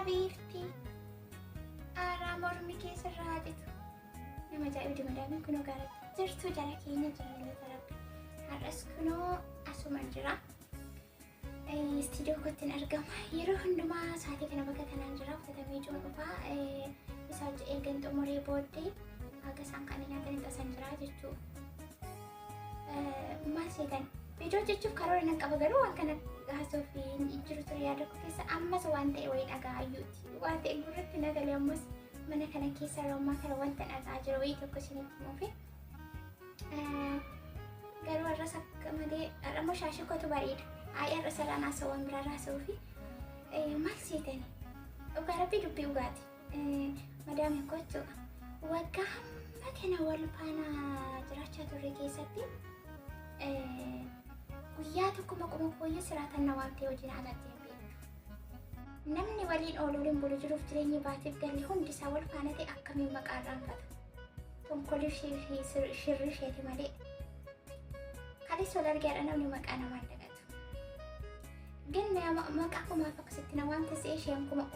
Habiibti aaraa mormi keessa irraa haa citu. Nama ajaa'ibdi madaamiin kunoo gaara jirtu jara keenya jaallattoota rabbi. Har'as kunoo asuman jira. Istiidiyoo kottin argama. Yeroo hundumaa sa'aatii kana bakka kanaan jira. Uffata miicuun dhufaa. Isa hojii ergan xumuree booddee haga isaan kan nyaatan tasan jira jechuudha. Maal seetan? Viidiyoo hojjechuuf karoora nan qaba garuu waan kana haasoo fi jiru ture yaada koo keessa ammas waan ta'e wayii dhaga'ayyuuti. Waan ta'e gurratti nagalee ammas mana kana keessa yeroo ammaa kana wanta dhaga'aa jiru wayii tokko isinitti himuufi. Garuu har'as akka malee har'ammoo shaashii kootu bareeda. Ayi har'a sararaan haasawwan biraa haasa'uu fi maal seetani? Dhugaa rabbii dubbii dhugaati. Madaamiin koo jechuudha. Waggaa hamma kana wal faana jiraachaa turre keessatti guyyaa tokko maquma kooyyuu siraatan na waamtee wajjin ajajjee hin beektu. Namni waliin oolu waliin bulu jiruuf jireenyi baatiif galli hundi isaa wal faana ta'e akkamiin maqaa irraanfata? Tonkolii ishee fi shirri isheeti malee. Kaleessa wal argeedha namni maqaa namaa hin dagatu. Gin maqaa kumaaf akkasitti na waamte si'ee isheen kuma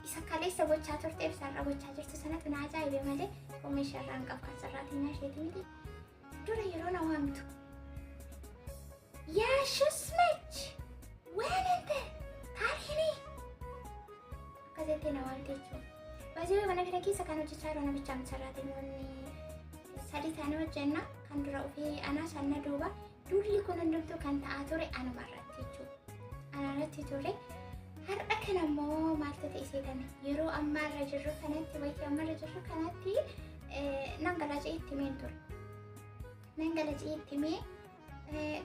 isa kaleessa gochaa turte ibsaarra gochaa jirtu sanatu na ajaa'ibe malee komii isheerraa hin qabu kan sarraatinyaa isheeti miti. Dura yeroo na waamtu. Yaa shusmech! Weenente! Taarhinii! Akkasitti na waamte jechuudha. Baay'ee mana kana keessa kan hojjechaa jiru namicha miti sarraatinyoonni sadii ta'anii hojjenna. Kan dura ofii anaa sanna duuba duulli kun hundumtuu kan ta'aa ture anuma irratti jechuudha. Ana irratti ture. Har'a kana immoo maaltu ta'e seetan yeroo ammaa irra jirru kanatti wayitii ammaa irra jirru kanatti nan galaa itti himeen ture. Nan gala itti himee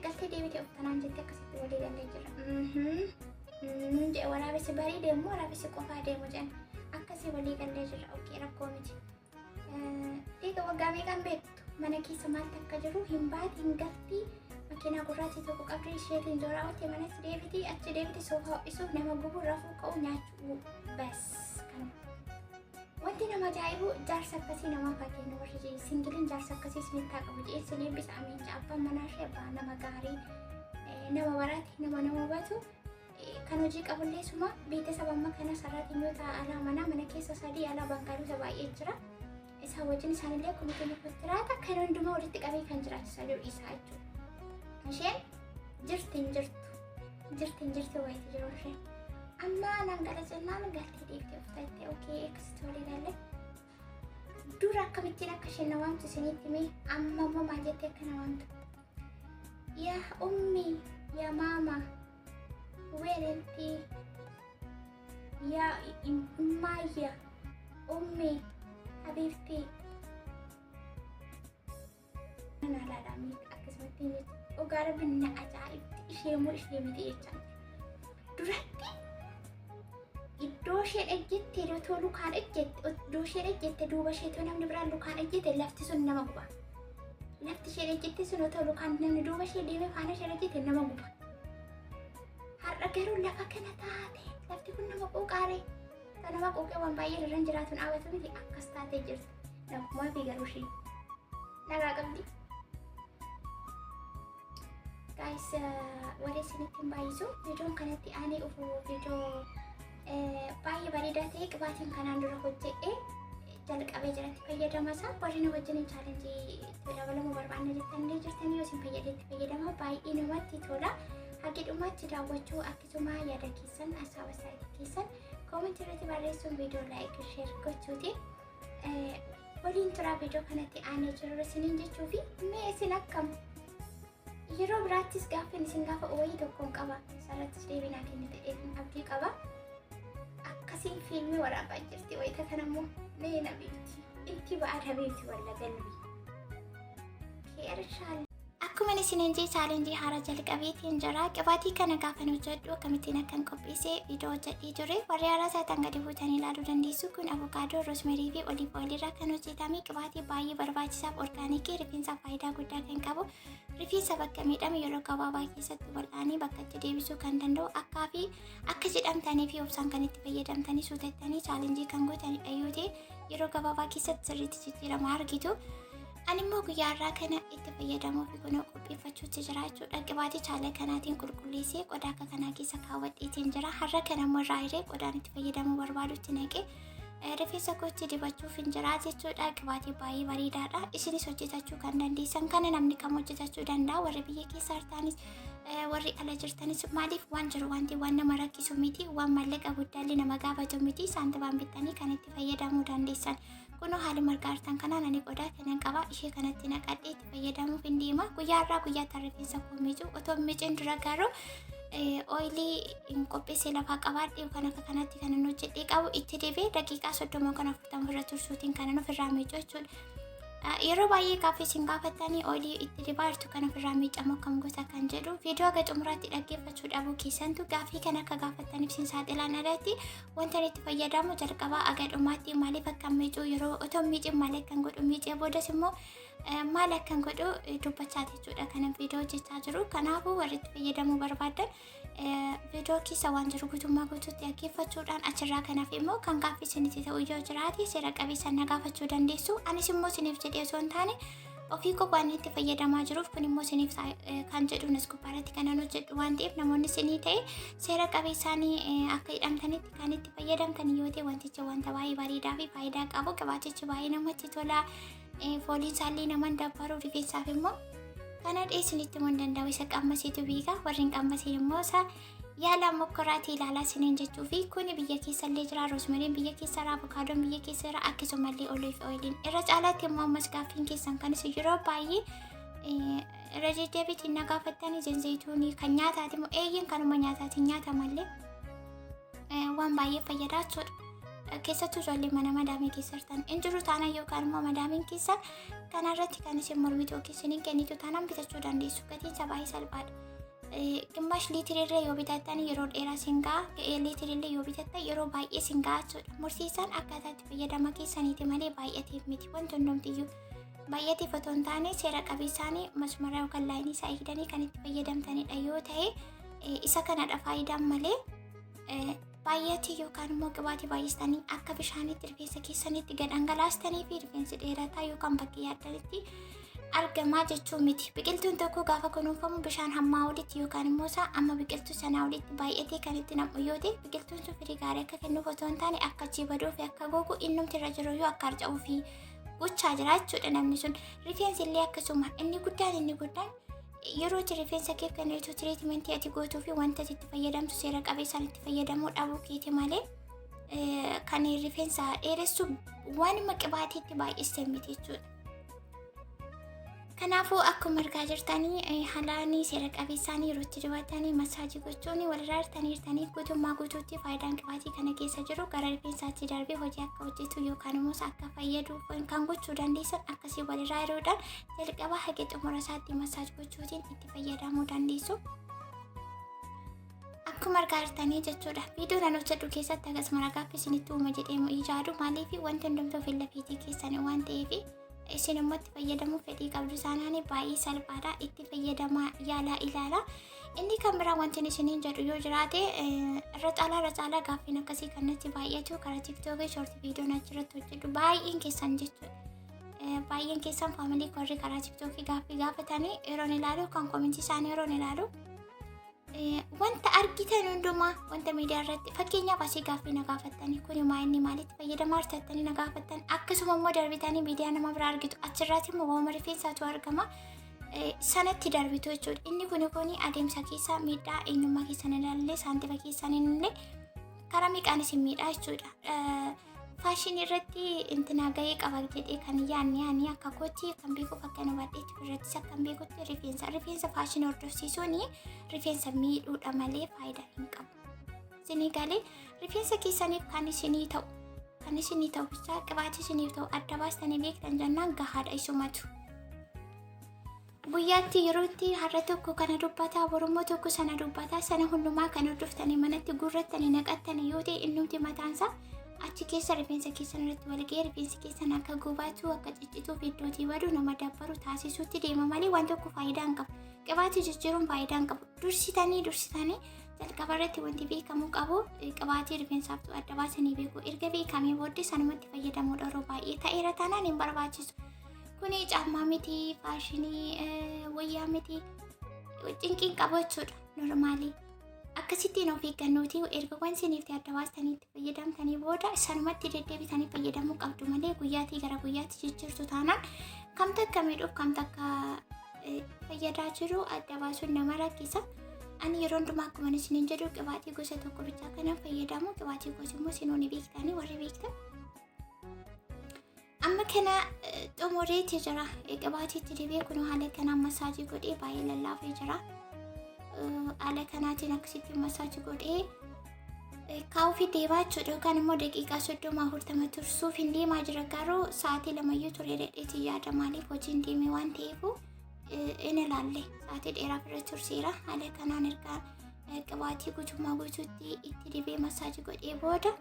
galtee deebitee uffanaan jettee akkasitti walii galee jira. Jedhe waraabessi barii deemu waraabessi qofaa deemu jedhan akkasii walii galee jira. Okay rakkoo miti. Egaa waggaa meeqaan beektu mana keessa maaltu akka jiru hin baati hin galti makiinaa gurraacha tokko qabdi isheetiin jooraa oolte manatti deebiti achi deebiti soofaa ho'isuuf nama gubu rafuu ka'u nyaachuu bas kanuma. Wanti nama ajaa'ibu jaarsa akkasii namaaf haa kennu warri singiliin jaarsa akkasii isinitti haa qabu jedhee isin eebbisa amiin abbaan manaa ishee abbaa nama gaarii nama barate nama nama hubatu kan hojii qabullee suma beeksisa amma kana saraatinyoota alaa manaa mana keessa sadii alaa bangaalota baay'ee jira. Isaa wajjin isaanillee akkuma kennu kontiraata kan hundumaa walitti qabee kan jiraachisaa jiru isaa jechuudha. Isheen jirti hin jirtu jirti hin jirti wayiiti jiru isheen. Amma nan gala jennaan galtee deebitee uffattee okay akkasitti walii galle. Dura akkamittiin akka isheen na waamtu isinitti himee amma immoo maal jettee akka na waamtu. Yaa ummi yaa maama weelenti yaa ummaayya ummi habiibti. Mana ilaalaa akkasumatti dhugaa rabbi na ajaa'ibti ishee immoo ishee miti jechaa duratti iddoo isheen ejjette otoo lukaan ejjette iddoo isheen ejjette duuba isheetoo namni biraan lukaan ejjete lafti sun nama guba. Lafti isheen ejjette sun otoo lukaan namni duuba ishee deemee faana isheen ejjete nama guba. Har'a garuu lafa kana taate lafti kun nama quuqaare. Nama quuqee waan baay'ee irra hin jiraatu dhaabatu miti akkas taatee jirti. Nagumaa fi garuu ishee nagaa qabdi. Guys, warri isinitti hin baay'isu viidiyoon kanatti aanee dhufu viidiyoo baay'ee bareedaa ta'e qibaatiin kanaan dura hojjedhe jalqabee jiratti fayyadama isaa warri na wajjin challenge itti dabalamuu barbaanna jettanii jirtanii yoo isin fayyade itti fayyadama baay'ee namatti tola. Hagi dhumaatti daawwachuu akkasuma yaada keessan hasaaba isaatii keessan comment irratti barreessuun viidiyoo like share gochuutiin waliin turaa viidiyoo kanatti aanee jiru isiniin jechuu fi mee isin akkam yeroo biraattis gaaffin isin gaafa wayii tokkoon qaba isarrattis deebinaa kennite dheekin abdii qaba. Akkasiin fiilmii waraabaa jirti wayita kanammoo mee na beekti itti ba'a na beekti walla galbii. Keershaal. Akkuma isiniin jee challenge haaraa jalqabeetiin jira. Qibaatii kana gaafan hojjedhu akkamittiin akkan qopheesse viidiyoo hojjedhee ture. Warri haaraa taatan gadi buutanii ilaaluu dandeessu. Kun avokaadoo, rosemary fi olive oil irraa kan hojjetame qibaatii baay'ee barbaachisaaf organic rifeensaaf faayidaa guddaa kan qabu. Rifeensa bakka miidhame yeroo gabaabaa keessatti wal'aanii bakka itti deebisuu kan danda'u akkaa fi akka jedhamtanii fi obsaan kan itti fayyadamtanii suutattanii challenge kan gootanidha yoo ta'e yeroo gabaabaa keessatti sirriitti jijjiirama argitu. Ani immoo guyyaa har'aa kana itti fayyadamuu fi kunoo qopheeffachuutti jira jechuudha. Qibaaticha haala kanaatiin qulqulleessee qodaa akka kanaa keessa kaawwadheetiin jira. Har'a kana immoo irraa hiree qodaan itti fayyadamuu barbaadutti naqee rifeensa kootti dibachuuf hin jira jechuudha. Qibaatii baay'ee bareedaadha. Isinis hojjetachuu kan dandeessan kana namni kam hojjetachuu danda'a. Warri biyya keessa jirtanis warri ala jirtanis maaliif waan jiru wanti waan nama rakkisu miti, waan maallaqa guddaallee nama gaafatu miti, saantimaan bittanii kan itti fayyadamuu dandeessan. Kunoo haaluma argaa jirtan kanaan ani qodaa kanan qaba. Ishee kanatti naqadhee itti fayyadamuuf hin deema. Guyyaa irraa guyyaatti rifeensa koo miicuu otoo hin miicin dura garuu ooyilii hin qopheessee lafaa qabaadhe yookaan akka kanatti kan inni hojjedhee qabu itti dibee daqiiqaa 30 yookaan 40 irra tursuutiin kanan ofirraa miicu jechuudha. Yeroo baay'ee gaaffii isin gaafattanii ooyilii itti dibaa jirtu kan ofirraa miicamu akkam gosa kan jedhu viidiyoo haga xumuraatti dhaggeeffachuu dhabuu keessantu gaaffii kan akka gaafattaniif isin saaxilaan alatti wanta inni itti fayyadamu jalqabaa haga dhumaatti maaliif akka miicuu yeroo otoo miicin maal akkan godhu miicee boodas immoo maal akkan godhu dubbachaa jechuudha kanan viidiyoo hojjechaa jiru. Kanaafuu warri itti fayyadamuu barbaadan viidiyoo keessa waan jiru guutummaa guutuutti dhaggeeffachuudhaan achirraa kanaaf immoo kan gaaffii isinitti ta'u yoo jiraate seera qabeessaan na gaafachuu dandeessu. Anis immoo isiniif jedhee osoo hin taane ofii koo waan itti fayyadamaa jiruuf kun immoo isiniif kan jedhu as gubbaarratti kanan hojjedhu waan ta'eef namoonni isinii ta'e seera qabeessaanii akka hidhamtanitti kan itti fayyadamtan yoo ta'e wantichi wanta baay'ee bareedaa fi faayidaa qabu. Qibaatichi baay'ee namatti tola. Fooliin isaallee naman dabbaru rifeensaaf immoo kana dheessinitti immoo hin danda'u. Isa qammasiitu beeka, warri hin qammasiin immoo isa yaala mokkoraatii ilaalaa isiniin jechuu fi kuni biyya keessa illee jira. Roosmeriin biyya keessa jira, avokaadoon biyya keessa jira, akkasumallee oliif oiliin irra caalaatti immoo ammas gaaffiin keessan kan isin yeroo baay'ee irra deddeebiitiin na gaafattanii zenzeetuunii kan nyaataati immoo eeyyeen kanuma nyaataatiin nyaatamallee waan baay'ee fayyadaa jechuudha. Keessattuu ijoollee mana madaamii keessa jirtan hin jiru taanaan yookaan immoo madaamiin keessan kanarratti kan isin mormitu yookiin isiniin kennitu taanaan bitachuu dandeessu. Gatiin isaa baay'ee salphaadha. Gimaash liitirillee yoo bitattan yeroo dheeraa sin ga'a, liitirillee yoo bitattan yeroo baay'ee sin ga'a jechuudha. Mursiisaan akkaataa itti fayyadama keessaniiti malee baay'ateef miti wanti hundumtiyyuu. Baay'ateef otoo hin taane seera qabeessaanii masmara yookaan laayinii isaa eegdanii kan itti fayyadamtanidha yoo ta'e isa kanadha faayidaan malee baay'atee yookaan immoo qibaatii baay'istanii akka bishaaniitti rifeensa keessanitti gad dhangalaastanii fi rifeensi dheerataa yookaan bakka yaaddanitti argamaa jechuu miti. Biqiltuun tokko gaafa kunuunfamu bishaan hammaa olitti yookaan immoo isaa amma biqiltuu sanaa olitti baay'atee kan itti nam'u yoo ta'e biqiltuun sun firii gaarii akka kennuuf otoo hin taane akka achii baduu fi akka gogu innumti irra jiru yoo akka harca'uu fi gochaa jira jechuudha namni sun. Rifeensi illee akkasuma inni guddaan yeroo itti rifeensa keef kennitu treatmentii ati gootuu fi wanta ati itti fayyadamtu seera qabeessaan itti fayyadamuu dhabuu keeti malee kan rifeensa dheeressu waanuma qibaatiitti baay'iste miti jechuudha. Kanaafuu akkuma argaa jirtanii haalaan seera qabeessaan yeroo itti dibatanii masaajii gochuun walirraa hirtanii hirtanii guutummaa guutuutti faayidaan qibaatii kana keessa jiru gara rifeensaatti darbee hojii akka hojjetu yookaan immoo akka fayyadu kan gochuu dandeessan akkasii walirraa hiruudhaan jalqaba haga xumura isaatti massage gochuutiin itti fayyadamuu dandeessu. Akkuma argaa jirtanii jechuudha. Viidiyoo nan hojjedhu keessatti akkasuma gaaffii isinitti uuma jedhee ijaadu maaliif wanti hundumtuu ofii lafiitii keessanii waan ta'eef isin immoo itti fayyadamuuf fedhii qabdu isaanaan baay'ee salphaadha. Itti fayyadamaa yaalaa ilaala. Inni kan biraa wanti isiniin jedhu yoo jiraate irra caalaa gaaffiin akkasii kan natti baay'atu karaa TikTokii short viidiyoon achirratti hojjedhu baay'een keessan jechuudha. Baay'een keessan family warri karaa TikTokii gaaffii gaafatanii yeroon ilaalu kan commentii isaanii yeroon ilaalu wanta argitan hundumaa wanta miidiyaa irratti fakkeenyaaf asii gaaffii na gaafattanii kuni maa inni maalitti fayyadamaa jirtattanii na gaafattan, akkasuma immoo darbitanii miidiyaa nama biraa argitu, achirraatti immoo waama rifeensaatu argama sanatti darbitu jechuudha. Inni kuni adeemsa keessa miidhaa eenyummaa keessan ilaallee saantima keessan illee karaa meeqaan isin miidhaa jechuudha. Faashinii irratti intina gahee qaba jedhee kan yaadne ani akka kootti kan beekuuf akka nu baadheetti irrattis akka beekutti rifeensa faashinii hordofsiisuun rifeensa miidhuudha malee faayidaa hin qabu. Isinii galee rifeensa keessaniif kan isinii ta'u bichaa qibaatii isiniif ta'u adda baastanii beektan jennaan gahaadha isumatu. Guyyaatti yeroo itti har'a tokko kana dubbataa, borummoo tokko sana dubbataa, sana hundumaa kan hordoftanii manatti guurrattanii naqattanii yoo ta'e innumti mataansaa achi keessa rifeensa keessan irratti walga'ee rifeensi keessan akka gubatu, akka ciccituu fi iddootii badu nama dabbaru taasisuutti deema malee waan tokko faayidaa hin qabu. Qibaatii jijjiiruun faayidaa hin qabu. Dursitanii dursitanii jalqaba irratti wanti beekamuu qabu qibaatii rifeensaaf ta'u adda baasanii beeku. Erga beekamee booddee sanumatti fayyadamuudha yeroo baay'ee ta'eera taanaan hin barbaachisu. Kuni caammaa miti, faashinii wayyaa miti, cinqiin qabu jechuudha normaalii. Akkasittiin of eeggannootii erga waan isiniif adda baastanii itti fayyadamtanii booda sanumatti deddeebitanii fayyadamuu qabdu malee guyyaatii gara guyyaatti jijjiirtu taanaan kamtu akka miidhuuf kamtu akka fayyadaa jiru adda baasuun nama rakkisa. Ani yeroo hundumaa akkuma isiniin jedhu qibaatii gosa tokko bichaa kanan fayyadamu. Qibaatii gosa immoo isinuu ni beektanii warri beektan. Amma kana xumureeti jira. Qibaatiitti dibee kun haala kanaan masaajii godhee baay'ee lallaafee jira. Haala kanaatiin akkasitti masaajii godhee kaa'uufi deemaa jechuudha. Yookaan immoo daqiiqaa 30 40 tursuuf hin deemaa jira. Garuu sa'aatii lamayyuu ture dhedheetii yaada, maaliif hojiin deeme waan ta'eef in ilaalle sa'aatii dheeraaf irra turseera. Haala kanaan erga qibaatii guutummaa guutuutti itti dibee masaajii godhee booda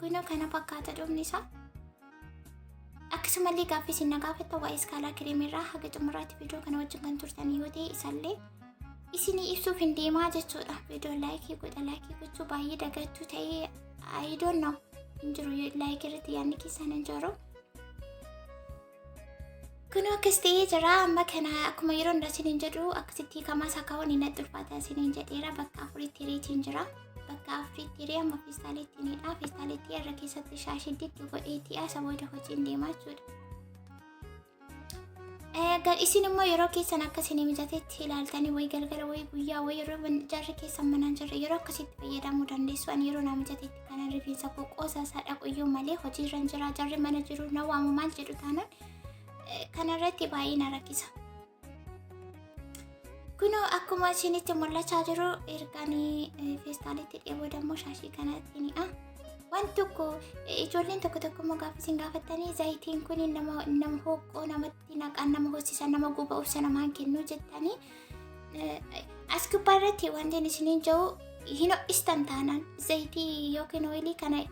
kunoo kana fakkaata dhumni isaa. Akkasumallee gaaffii isin na gaafatta waa'ee iskaalaa kireemirraa haga xumuraatti viidiyoo kana wajjin kan turtan yoo ta'e isallee isinii ibsuuf hin deemaa jechuudha. Viidiyoo like godha. Like gochuu baay'ee dagattuu ta'ee, I don't know, hin jiru, like irratti yaadni keessan hin jiru. Kunoo akkas ta'ee jira. Amma kana akkuma yeroo hundaa isiniin jedhu akkasitti hiikamaa isaa kaawwan hin ulfaata isiniin jedheera. Bakka afuritti hiriitiin jira. Bakka afuritti hiree amma feestaalittiinidha. Feestaalittii irra keessatti shaashii dikki godheetii isa booda hojiin deemaa jechuudha. Isin immoo yeroo keessan akka isinii mijatetti ilaaltanii wayi galgala, wayi guyyaa, wayi yeroo jarri keessan manaan jirre yeroo akkasitti fayyadamuu dandeessu. Ani yeroo naa mijatetti kanan rifeensa koo qoosa isaa dhaqu iyyuu malee hojiirra hin jira, jarri mana jiru, na waamu, maal jedhu taanaan kanarratti baay'ee na rakkisa. Kunoo akkuma isinitti mul'achaa jiru erganii feestaalitti dheeboo dammoo shaashii kanattiinidha. Waan tokko ijoolleen tokko tokko immoo gaafa isin gaafattanii zayitiin kun nama hooqqoo namatti naqan, nama hoosisan, nama guba, obsa namaan kennu jettanii, as gubbaa irratti wanti isiniin jiru hin ho'istan taanaan, zayitii yookiin oilii kana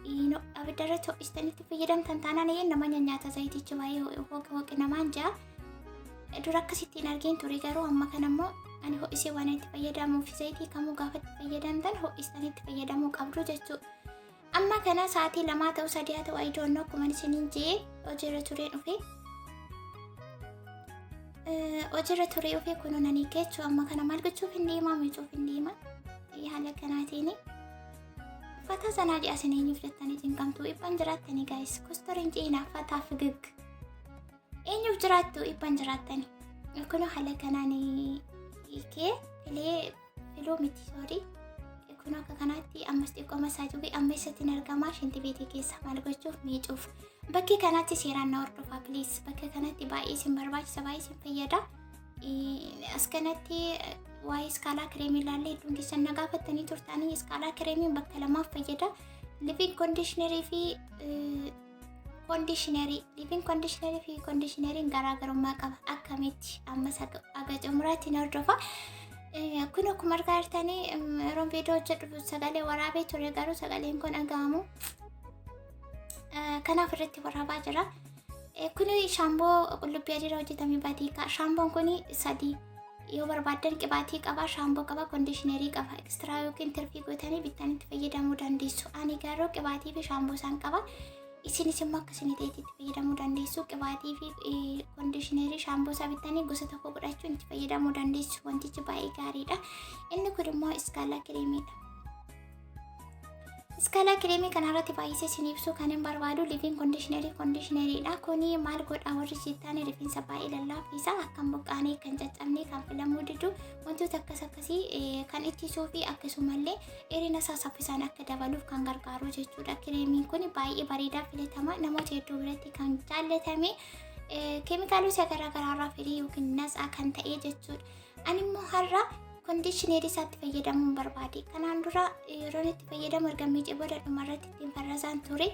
abidda irratti ho'istanitti fayyadamtan taanaan nama nyaata zayitichi baay'ee hooqi hooqi namaan jaa. Dura akkasittiin argeen ture, garuu amma kana immoo ani ho'isee waan itti fayyadamuuf zayitii kamuu gaafa itti fayyadamtan ho'istanitti fayyadamuu qabdu jechuudha. Amma kana sa'aatii 2 ta'u 3 haa ta'u, I don't know, akkuma isiniin jee hojiirra turee dhufe. Hojiirra turee dhufe kunoo nan hiike jechuudha. Amma kana maal gochuuf hin deemaa? Miicuuf hin deema. Haala kanaatiin uffata sanaa ji'a isin eenyuuf jettanii cinqamtu? Dhibban jiraattanii guys, kostoriin ciinaa fataa figig. Eenyuuf jiraattu? Dhibban jiraattanii. Kunoo haala kanaan hiikee filee, filuu miti, sorry. Kun akka kanaatti ammas xiqqoo masaajii amma eessatti argama? Shinti beetii keessa. Maal gochuuf? Miicuuf. Bakki kanatti seeraan na hordofaa, please. Bakka kanatti baay'ee isin barbaachisa, baay'ee isin fayyada. As kanatti waa'ee iskaalaa kireemii ilaallee hedduun keessan na gaafattanii turtanii. Iskaalaa kireemiin bakka lamaaf fayyada. Leave-in conditionerii fi conditionerii. Leave-in conditionerii fi conditioneriin garaagarummaa qaba. Akkamitti? Ammas haga xumuraatti na hordofa. Kun akkuma argaa jirtanii yeroon viidiyoo hojjedhu sagalee waraabee ture, garuu sagaleen kun dhaga'amu. Kanaaf irratti waraabaa jira. Kun shaamboo qullubbii adiirraa hojjetame batiikaa. Shaamboon kun sadii yoo barbaaddan qibaatii qaba, shaamboo qaba, conditionerii qaba. Extra yookiin tirfii gootanii bittanii itti fayyadamuu dandeessu. Ani garuu qibaatii fi shaamboo isaan qaba. Isinis immoo akka isin ta'etti itti fayyadamuu dandeessu. Qibaatii fi conditionerii, shaamboo isaa bittanii gosa tokko godhachuun itti fayyadamuu dandeessu. Wantichi baay'ee gaariidha. Inni kun immoo iskaalaa kireemiidha. Iskaalaa kireemii kanarratti baay'isee isin ibsuu kan hin barbaadu leave-in conditionerii conditioneriidha. Kuni maal godha warri jettaan, rifeensa baay'ee lallaaffisa, akka hin buqqaane, kan caccabne, kan filamuu didu, wantoota akkas akkasii kan ittisuu fi akkasumallee dheerina isaa saffisaan akka dabaluuf kan gargaaru jechuudha. Kireemiin kun baay'ee bareedaa, filatama, namoota hedduu biratti kan jaallatame, keemikaalota garaagaraa firii yookiin natsaa kan ta'e jechuudha. Ani immoo har'a conditionerii isaatti fayyadamuun barbaade. Kanaan dura yeroon itti fayyadamu erga miicee booda dhumarratti ittiin farrasaan ture.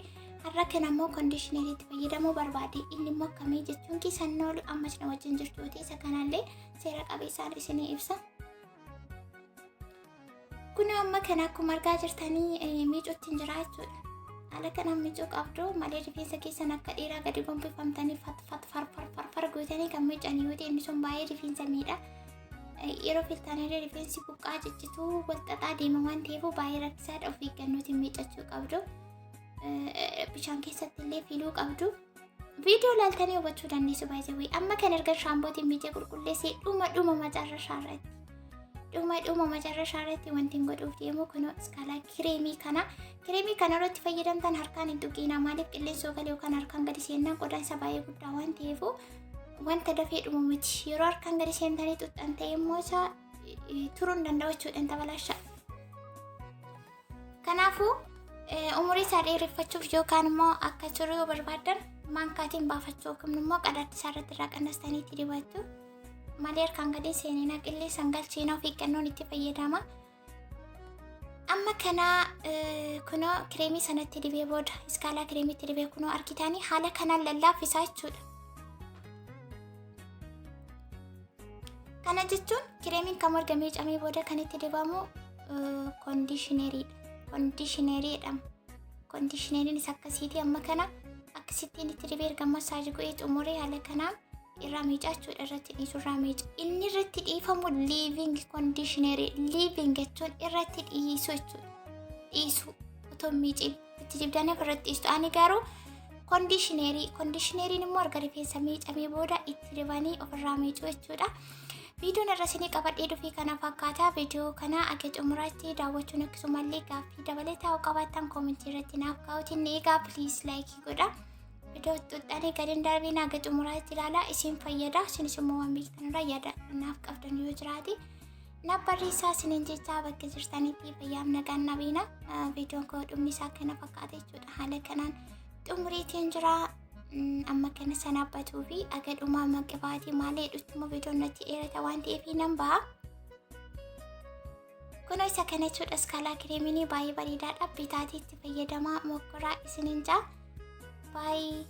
Har'a kana immoo conditionerii itti fayyadamuu barbaade. Inni immoo akkamii jechuun keessan oolu, ammas na wajjin jirtu isa kanallee seera qabeessaan isinii ibsa. Kun amma kana akkuma argaa jirtanii miicuutti hin jira jechuudha. Haala kanaan miicuu qabdu malee rifeensa keessan akka dhiiraa gadi gombifamtanii fat fat far far far far gootanii kan miican yoo ta'e inni sun baay'ee rifeensa miidha. Yeroo filtaanillee rifeensi buqqaa ciccituu wal xaxaa deema waan ta'eef baay'ee rakkisaadha. Of eeggannootiin miicachuu qabdu. Bishaan keessatti illee filuu qabdu. Viidiyoo ilaaltanii hubachuu dandeessu baay'ee. Amma kan erga shaambootiin miicee qulqulleessee dhuma macarrashaa irratti. Dhuma macarrashaa irratti wanti hin godhuuf deemu kunoo iskaalaa kireemii kana. Kireemii kana irratti fayyadamtan harkaan hin tuqiina. Maaliif qilleensa galee yookaan harkaan gadi seennaan qodaan isaa baay'ee guddaa waan ta'eef wanta dafee dhumu miti. Yeroo harkaan gadi seentanii xuxxan ta'e immoo isaa turuu hin danda'u jechuudha, hin tabalaasha. Kanaafuu umurii isaa dheereffachuuf yookaan immoo akka turu yoo barbaaddan maankaatiin baafachuu yookiin immoo qadaaddi isaa irratti irraa qannastanii itti dibattu. Malee harkaan gadi seenina, qilleensaan galchiina, of eeggannoon itti fayyadama. Amma kana kunoo kireemii sanatti dibee booda, iskaalaa kireemiitti dibee, kunoo argitanii haala kanaan lallaaffisaa jechuudha. Kana jechuun kireemiin kan erga miicamee booda kan itti dibamu conditioneriidha. Conditionerii jedhama. Conditioneriin isa akkasiiti. Amma kana akkasittiin itti dibee erga massage godhee xumuree haala kanaan irraa miicaa jechuudha. Irratti dhiisu, irraa miica. Inni irratti dhiifamu leave-in conditionerii. Leave-in jechuun irratti dhiisu jechuudha. Dhiisu, otoo miiciin itti dibdanii irratti dhiistu. Ani garuu conditionerii. Conditioneriin immoo erga rifeensa miicamee booda itti dibanii ofirraa miicuu jechuudha. Viidiyoon irra isinii qabadhee dhufee kana fakkaata. Viidiyoo kana akka xumuraatti daawwachuun akkasumallee gaaffii dabalataa yoo qabaattan commentii irratti naaf kaa'uutiin ni eegaa. Please likeii godha. Viidiyoo xuxxanii gadi hin darbiin, akka xumuraatti ilaalaa, isin fayyada. Isinis immoo waan beektan irraa yaada naaf qabdan yoo jiraate naaf barreessaa isiniin jechaa, bakka jirtanitti fayyaaf nagaan nabiina. Viidiyoon koo dhumni isaa kana fakkaata jechuudha. Haala kanaan xumuriitiin jira. Amma kana sanabbatuu fi aga dhumaa maqibaatii maalee jedhutti immoo viidiyoon natti dheerata waan ta'eef nan ba'a. Kunoo isa kana jechuudha, iskaalaa kireemiinii baay'ee bareedaadha. Bitaatii itti fayyadamaa, mokkoraa isiniin jaa. Baay'ee.